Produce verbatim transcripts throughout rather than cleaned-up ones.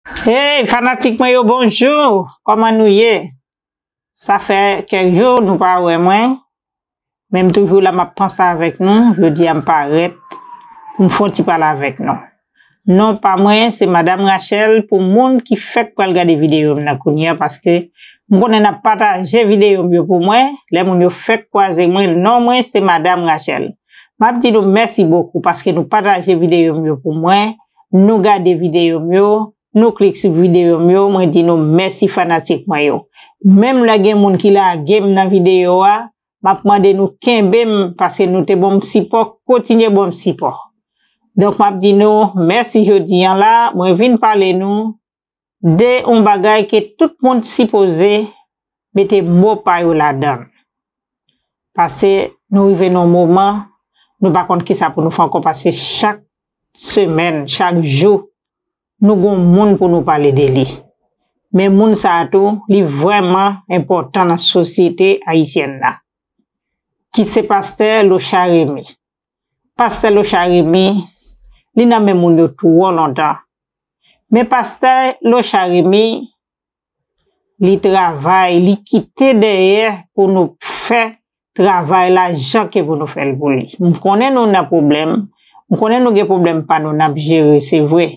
Hey, fanatik mwen yo, bonjou. Kòman nou ye? Sa fè kèk jou nou pa wè mwen. Men m toujou la, m ap panse avèk nou. Jodi a m parèt pou m fè yon ti pale avèk nou. Non pa mwen, se Madam Rachel, pou moun ki fèk pral gade videyo m nan kounye a, paske m konnen n ap pataje videyo m yo pou mwen. Lè moun yo fèk kwaze mwen, non mwen se Madam Rachel. M ap di nou mèsi bokou paske nou pataje videyo m yo pou mwen, nou gade videyo m yo, nou klik sou videyo m yo, mwen di nou mèsi fanatik mwen yo. Menm lè gen moun ki lage m nan videyo a, m ap mande nou kenbe m paske nou te ban m sipò, kontinye ban m sipò. Donk m ap di nou mèsi jodi a la, mwen vin pale nou de yon bagay ke tout moun sipoze mete mo pa yo ladan l. Paske nou rive nan yon moman, nou pa konn kisa pou nou fè ankò, paske chak semèn, chak jou, nou gon moun pou nou pale de li. Men moun sa a tou, li vrèman enpòtan nan sosyete ayisyèn nan, ki se pastè Locha Remy. Pastè Locha Remy, li nan men moun yo twò lontan. Men pastè Locha Remy, li travay, li kite dèyè pou nou fè travay la jan ke pou nou fè l pou li. M konnen nou nan pwoblèm, m konnen nou gen pwoblèm pa nou n ap jere, se vre.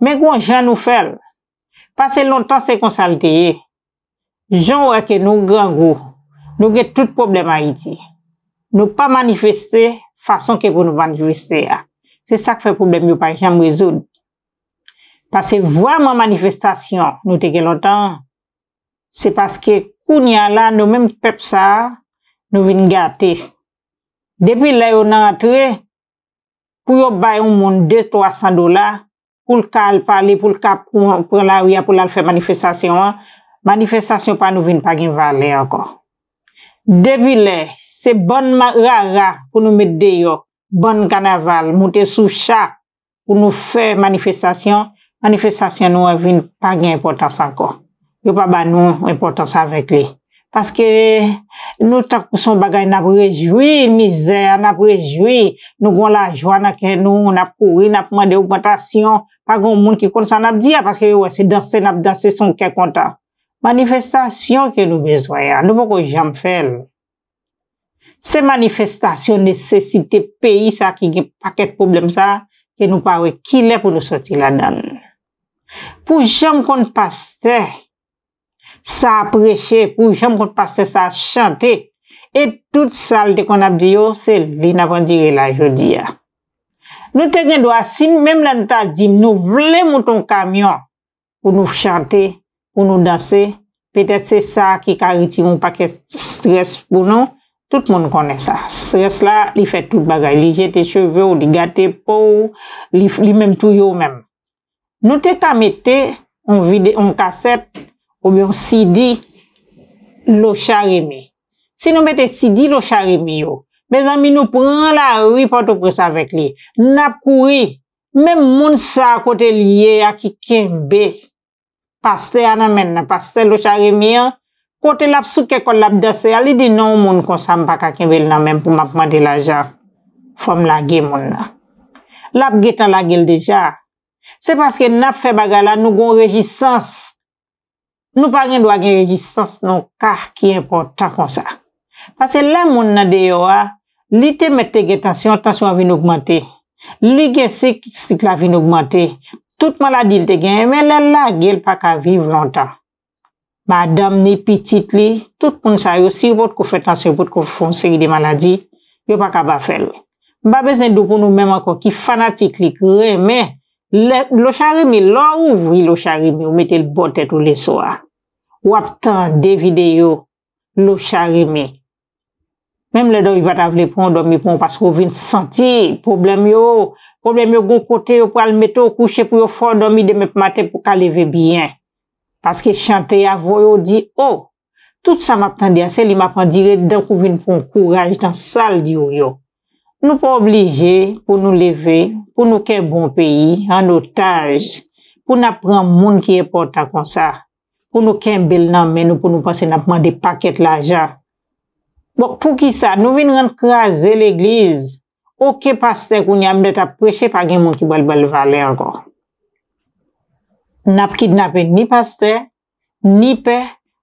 Men gon jan nou fè l. Paske lontan se konsa l te ye. Jan w wè ke nou grangou, nou gen tout pwoblèm Ayiti. Nou pa manifeste fason ke pou nou manifeste a. Se sa k fè pwoblèm yo pa janm rezoud. Paske vrèman manifestasyon nou te gen lontan an, se paske kounye a la, nou menm pèp sa a, nou vin gate. Depi lè yo nan antre, pou yo bay yon moun de, twa san dola, pou l ka al pale, pou l ka pran, pran lari a, pou l al fè manifestasyon an, manifestasyon pa nou vin pa gen valè ankò. Depi lè se bann ma-, rara pou nou met deyò, bann kanaval, moute sou cha pou nou fè manifestasyon, manifestasyon nou an vin pa gen enpòtans ankò. Yo pa ba nou enpòtans avèk li. Paske nou tankou se yon bagay n ap rejwi, mizè a n ap rejwi, nou gon lajwa nan kè nou, n ap kouri, n ap mande ogmantasyon, pa gon moun ki konn sa n ap di a, paske yo wè se danse n ap danse, se yon kè kontan. Manifestasyon ke nou bezwen an, nou poko janm fè l. Se manifestasyon nesesite peyi sa ki gen pakèt pwoblèm sa, ke nou pa wè kilè pou nou sòti ladan l. Pou janm konn pastè sa preche, pou janm konn pastè sa chante, e tout sa l te konn ap di yo, se li n ap andire la jodi a. Nou te gen dwa, si menm lè nou ta di m nou vle moute yon kamyon pou nou chante, pou nou danse, petèt se sa ki ka retire yon pakèt strès pou nou. Tout moun konnen sa. Strès la, li fè tout bagay. Li jete cheve w, li gate po w, li, li menm touye w menm. Nou te ka mete yon vide, yon kasèt oubyen yon C D Locha Remy. Si nou mete C D Locha Remy yo, mezanmi, nou pran lari Pòtoprens avèk li. N ap kouri. Menm moun sa a kote l ye a ki kenbe pastè a nan men l nan, pastè Locha Remy an, kote l ap souke kò l, l ap danse a, li di non, yon moun konsa m pa ka kenbe l nan men m pou m ap mande lajan. Fò m lage moun nan. L ap gentan lage l deja. Se paske n ap fè bagay la, nou gon rezistans. Nou pa gen dwa gen rezistans nan yon ka ki enpòtan konsa. Paske lè moun nan deyò a, li te mèt te gen tansyon, tansyon an vin ogmante. Li gen sik, sik la vin ogmante. Tout maladi l te genyen, men lè l lage, l pa ka viv lontan. Madanm ni pitit li, tout moun sa yo, si yo potko fè tansyon, yo potko fè yon seri de maladi, yo pa ka pa fè l. M pa bezwen di w pou nou menm ankò ki fanatik li, ki renmen Locha Remy, lè w ouvri Locha Remy, ou mete l bò tèt ou leswa a, w ap tande videyo Locha Remy. Menm lè dòmi pa ta vle pran w, dòmi pran w paske w vin santi pwoblèm yo. Pwoblèm yo gon kote yo pral mete w kouche pou yo fè w dòmi demen maten pou w ka leve byen. Paske chante a voye w di, o, tout sa m ap tande a, se li m ap andire, donk ou vin pran kouraj nan sa l di w yo. Nou pa oblije pou nou leve, pou nou kenbe yon peyi an otaj, pou n ap pran moun ki enpòtan konsa, pou nou kenbe l nan men nou, pou nou panse n ap mande pakèt lajan. Bon, poukisa nou vin rann kraze legliz? Okenn pastè kounye a m mèt ap preche, pa gen moun ki pral ba l valè ankò. N ap kidnape ni pastè, ni pè,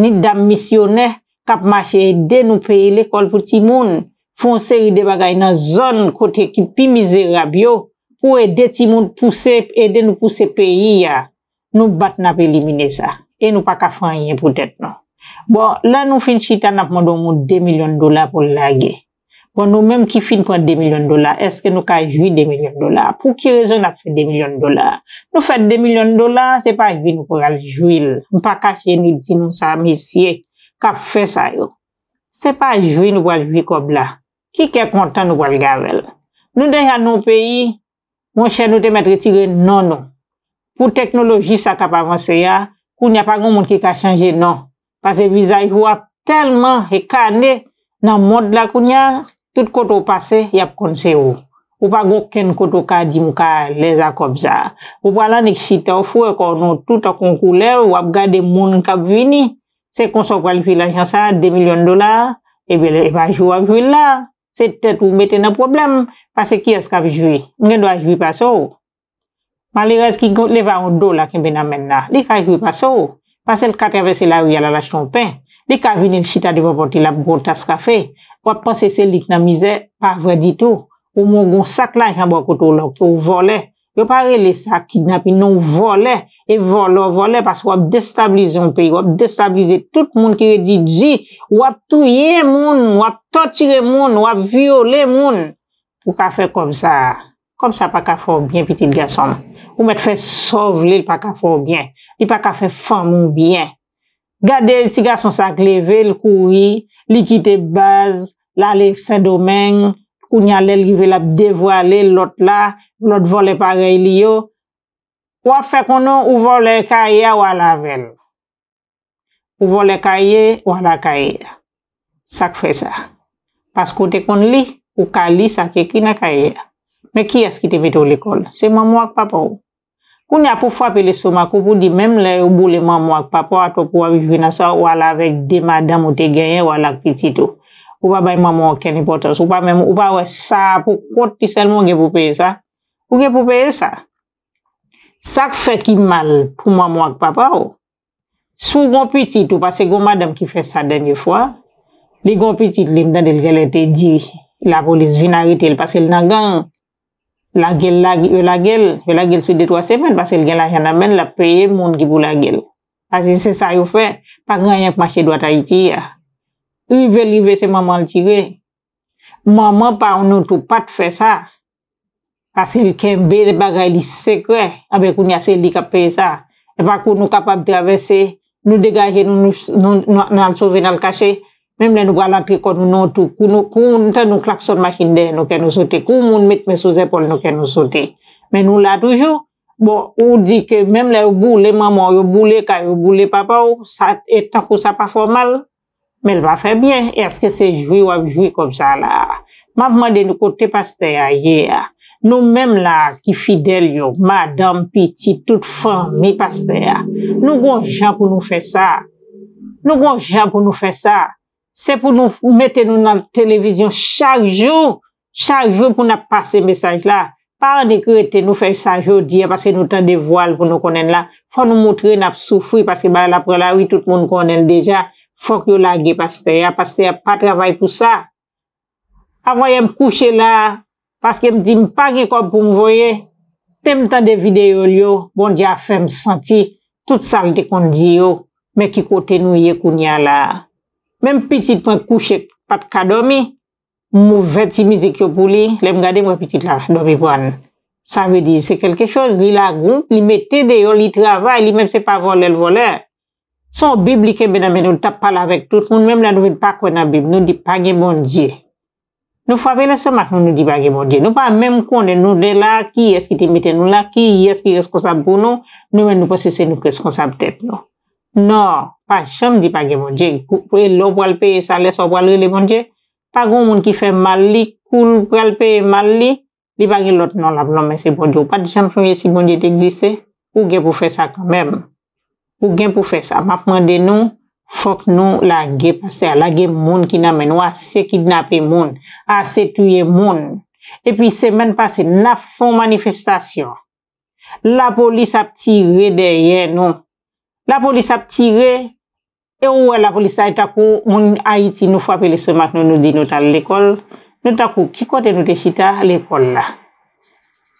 ni dam misyonè k ap mache ede nou peye lekòl pou timoun, fè yon seri de bagay nan zòn kote ki pi mizerab yo, pou ede timoun pouse, ede nou pouse peyi a. Nou bat n ap elimine sa. E nou pa ka fè anyen pou tèt nou. Bon, lè nou fin chita, n ap mande yon moun de milyon dola pou l lage. Bon, nou menm ki fin pran de milyon dola, èske nou ka jwi de milyon dola? Pou ki rezon n ap fè de milyon dola? Nou fè de milyon dola, se pa jwi nou pral jwi l. M pa kache nou di nou sa, mesye k ap fè sa yo. Se pa jwi nou pral jwi kòb la. Ki kè kontan nou pral gen avè l? Nou deja nan yon peyi, monchè, nou te mèt retire non nou. Pou teknoloji sa k ap avanse a, kounye a pa gen moun ki ka chanje non. Paske vizaj ou ap tèlman ekane nan mond la kounye a, tout kote w pase, y ap konn se ou. Ou pa gen okenn kote w ka di m ou ka alèz a kòb sa a. Ou pral annik chita, w foure kò w nan yon twou tankou yon koulèv, w ap gade moun k ap vini. Se konsa w pral jwi lajan sa a, de milyon dola a, ebyen, e pa jwi w ap jwi l la. Se tèt ou mete nan pwoblèm, paske kiyès k ap jwi? M gen dwa jwi pase w. Malerèz ki gon- leve a yon dola kenbe nan men l la, li ka jwi pase w, paske l ka travèse lari a, l al achte yon pen. Li ka vini, l chita devan pòt li, l ap bwè yon tas kafe. W ap panse se li k nan mizè, pa vrè ditou. Ou menm w gen yon sak lajan bò kote w la, ke w vòlè. Yo pa rele sa kidnapin non, w vòlè. E vòlè w vòlè, paske w ap destabilize yon peyi, w ap destabilize tout moun ki redi di, w ap touye moun, w ap tòtire moun, w ap vyole moun. Pou ka fè kòb sa a. Kòb sa pa ka fè w byen, pitit gason m. Ou mèt fè sa w vle, l pa ka fè w byen. Li pa ka fè fanmi w byen. Gade ti gason sa k leve, l kouri, li kite baz, l ale Sendomeng, kounye a lè l rive l ap devwale lòt la, lòt vòlè parèy li yo. W ap fè konnen ou vòlè kaye a, w ale avè l. Ou vòlè kaye, w ale ak kaye a. Sa k fè sa? Paske w te konn li, ou ka li sa k ekri nan kaye a. Men kiyès ki te mete w lekòl? Se manman w ak papa w. Kounye a pou w frape lestomak ou, pou w di menm lè yo boule manman w ak papa w atò pou w ap jwi nan sa, w ale avèk de madanm ou te genyen, w ale ak pitit ou. Ou pa bay manman w okenn enpòtans. Ou pa menm, ou pa wè sa pou kont li sèlman w gen pou w peye sa. Ou gen pou w peye sa. Sa k fè ki mal pou manman w ak papa w? Si w gen yon pitit ou, paske gen yon madanm ki fè sa dènye fwa, li gen yon pitit li, m tande l genlè te di lapolis vin arete l paske l nan gang. Lage l, lage, yo lage l, yo lage l sou de twa semèn paske l gen lajan nan men l, l ap peye moun ki pou lage l. Paske se sa yo fè, pa gen anyen k mache dwat Ayiti a. Rive l rive, se manman l tire. Manman pa nou tou pa t fè sa. Paske l kenbe bagay li sekrè. Anben, kounye a, se li k ap peye sa. Epa kou nou kapab travèse, nou degaje nou, nou, nou, nou, nou al sove, nou al kache. Menm lè nou pral antre kò nou nan yon twou, kou nou, kou nou tann yon klaksòn machin dèyè nou, kè nou sote. Kou yon moun met men sou zèpòl nou, kè nou sote. Men nou la toujou. Bon, ou di ke menm lè yo boule manman w, yo boule kay, yo boule papa w, sa, e tankou sa pa fè w mal. Men l pa fè byen. Èske se jwi w ap jwi kòb sa la a? M ap mande nou kote pastè a ye a. Nou menm la ki fidèl yo, madanm, pitit, tout fanmi pastè a. Nou gon jan pou nou fè sa. Nou gon jan pou nou fè sa. Se pou nou mete nou nan televizyon chak jou, chak jou pou n ap pase mesaj la. Pa annik rete nou fè sa jodi a, paske nou tande vwa l pou nou konnen l la. Fò nou montre n ap soufri, paske bagay la pran lari, tout moun konnen l deja. Fòk yo lage pastè a, pastè a pa travay pou sa. Avan yè m kouche la, paske m di m pa gen kòb pou m voye. Te m tande videyo l yo, Bondye a fè m santi tout sa l te konn di yo, men ki kote nou ye kounye a la a. Menm pitit mwen kouche pa t ka dòmi, m ouvè ti mizik yo pou li, lè m gade m wè pitit la dòmi pran l. Sa vle di se kèlke choz, li lagon, li mete deyò, li travay, li menm se pa vòlè l vòlè. Se yon bib li kenbe nan men nou, li t ap pale avèk tout moun, menm lè nou vin pa kwè nan bib, nou di pa gen Bondye. Nou frape lestomak nou, nou di pa gen Bondye. Nou pa menm konnen nou de la, kiyès ki te mete nou la, kiyès ki reskonsab pou nou, nou menm nou panse se nou k reskonsab tèt nou. Non, pa janm di pa gen Bondye. Pou, pou, e lè w pral peye sa, lè sa w pral rele Bondye, pa gen yon moun ki fè mal li, kou l pral peye mal li, li pa gen lòt non l ap lonmen, se Bondye. Ou pa t janm sonje si Bondye te egziste? Ou gen pou fè sa kanmenm. Ou gen pou fè sa. M ap mande nou, fòk nou lage pastè a, lage moun ki nan men nou, ase kidnape moun, ase touye moun. Epi semèn pase, n ap fè yon manifestasyon. Lapolis ap tire dèyè nou. Lapolis ap tire, e ou wè lapolis la, e tankou moun Ayiti, nou frape lestomak nou, nou di nou t al lekòl, nou tankou ki kote nou te chita lekòl la?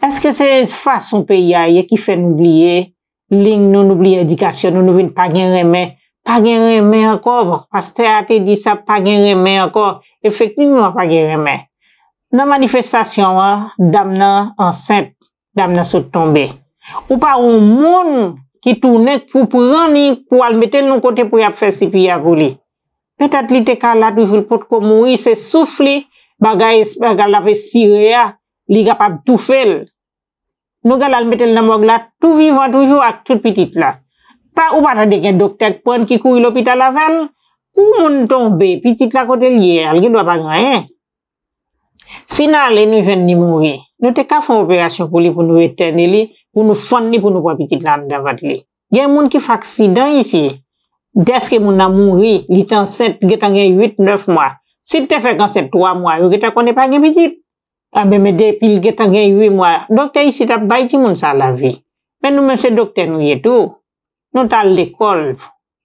Èske se fason peyi a ye ki fè nou bliye liy nou, nou bliye edikasyon nou, nou vin pa gen renmen, pa gen renmen ankò? Pastè a te di sa, pa gen renmen ankò. Efektivman, pa gen renmen. Nan manifestasyon an, dam nan ansent, dam nan sot tonbe. Ou pa wè yon moun ki tounen pou pran li, pou al mete l yon kote pou y ap fè C P R pou li. Petèt li te ka la toujou, l potko mouri, se souf li, bagay, bagay l ap espire a, li kapab toufe l. Nou gade l al mete l nan mòg la, tou vivan toujou ak tout pitit la. Pa, ou pa tande gen doktè k pran ki kouri lopital avè l? Kou moun tonbe, pitit la kote l ye a, l gen dwa pa gen anyen. Si n ale, nou jwenn li mouri, nou te ka fè yon operasyon pou li, pou nou etène li, pou nou fann li, pou nou pran pitit la anndan vant li. Gen moun ki fè aksidan isi. Dèske moun nan mouri, li te ansent, gentan gen uit, nèf mwa. Si l te fèk ansent twa mwa, yo gentan konnen pa gen pitit. Anben, men depi l gentan gen uit mwa, doktè isit ap bay timoun sa lavi. Men nou menm se doktè nou ye tou. Nou t al lekòl.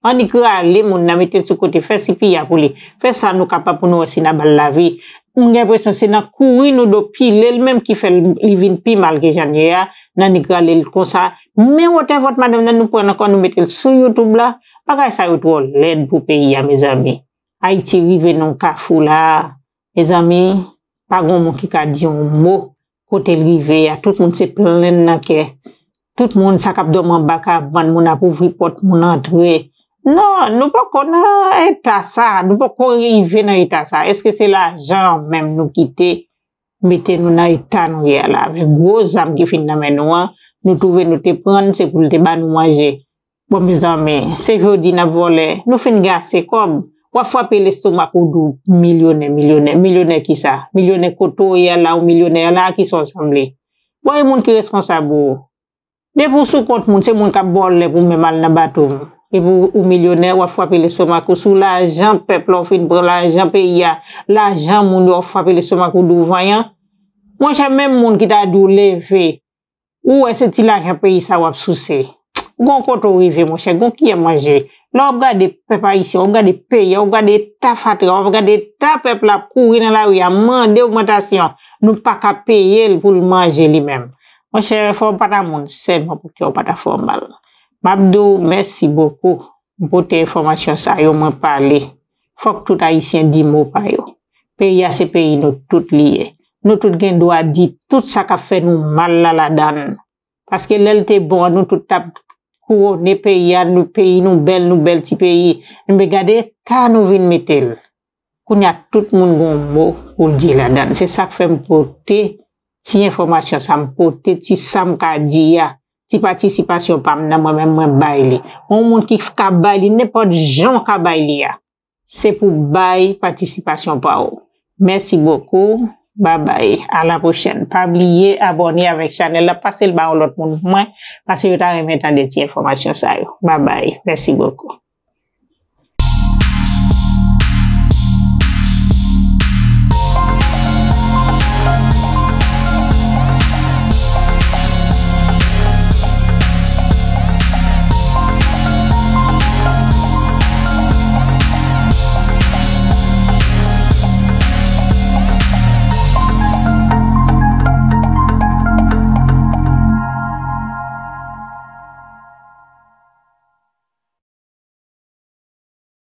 Annik rale moun nan, mete l sou kote, fè C P R pou li. Fè sa nou kapab pou nou wè si n a ba l lavi. M gen enpresyon se nan kouri nou do pile l menm ki fè l, li vin pi mal ke jan l ye a, n annik rale l konsa. Men wotè vant madanm nan nou pran l ankò, nou mete l sou YouTube la. Bagay sa yo twò lèd pou peyi a, mezanmi. Ayiti rive nan kafou la. Mezanmi, pa gen moun ki ka di yon mo kote l rive a. Tout moun se plenn nan kè. Tout moun sa k ap dòmi anba kabann, moun ap ouvri pòt, moun antre. Non, nou poko nan eta sa, nou poko rive nan eta sa. Èske se lajan menm nou kite mete nou nan eta nou ye a la? Avèk gwo zam ki fin nan men nou an, nou twouve nou te pran l, se pou l te ba nou manje. Bon, mezanmi, se jodi n ap vòlè. Nou fin gen ase kòb. W ap frape lestomak ou di w milyonè, milyonè. Milyonè kisa? Milyonè kote w ye a la, ou milyonè a la, a kisa w sanble? Bon, e moun ki responsab ou? Depi w sou kont moun, se moun k ap ba w lè pou w menm al nan bato. Epi w, ou milyonè, w ap frape lestomak ou sou lajan pèp la, w fin pran lajan peyi a, lajan moun yo, w ap frape lestomak ou di w vanyan. Monchè, menm moun ki ta di w leve, ou wè se ti lajan peyi sa w ap souse. Gon kote w rive, monchè, gon kiyè manje. Lè w ap gade pèp ayisyen, w ap gade peyi a, w ap gade eta fatra, w ap gade eta pèp la ap kouri nan lari a, mande ogmantasyon, nou pa ka peye l pou l manje li menm. Monchè, fò w pa ta moun sèlman pou kè w pa ta fè w mal. M ap di w mèsi bokou. M pote enfòmasyon sa yo, mwen pale. Fòk tout ayisyen di mo pa yo. Peyi a se peyi nou tout li ye. Nou tout gen dwa di tout sa k ap fè nou mal la ladan l. Paske lè l te bon an, nou tout t ap kouwone peyi a, nou, peyi nou bèl, nou bèl ti peyi. Men gade eta nou vin mete l. Kounye a tout moun gen yon mo pou l di ladan l. Se sa k fè m pote ti enfòmasyon sa, m pote ti sa m ka di a, ti patisipasyon pa m nan, mwen menm mwen bay li. Yon moun ki ka bay li, nenpòt jan w ka bay li a, se pou bay patisipasyon pa w. Mèsi bokou. Babay. A la pwochèn. Pa bliye abòne avèk chanèl la, pase l ba yon lòt moun pou mwen, paske yo ta renmen tande ti enfòmasyon sa yo. Babay. Mèsi bokou.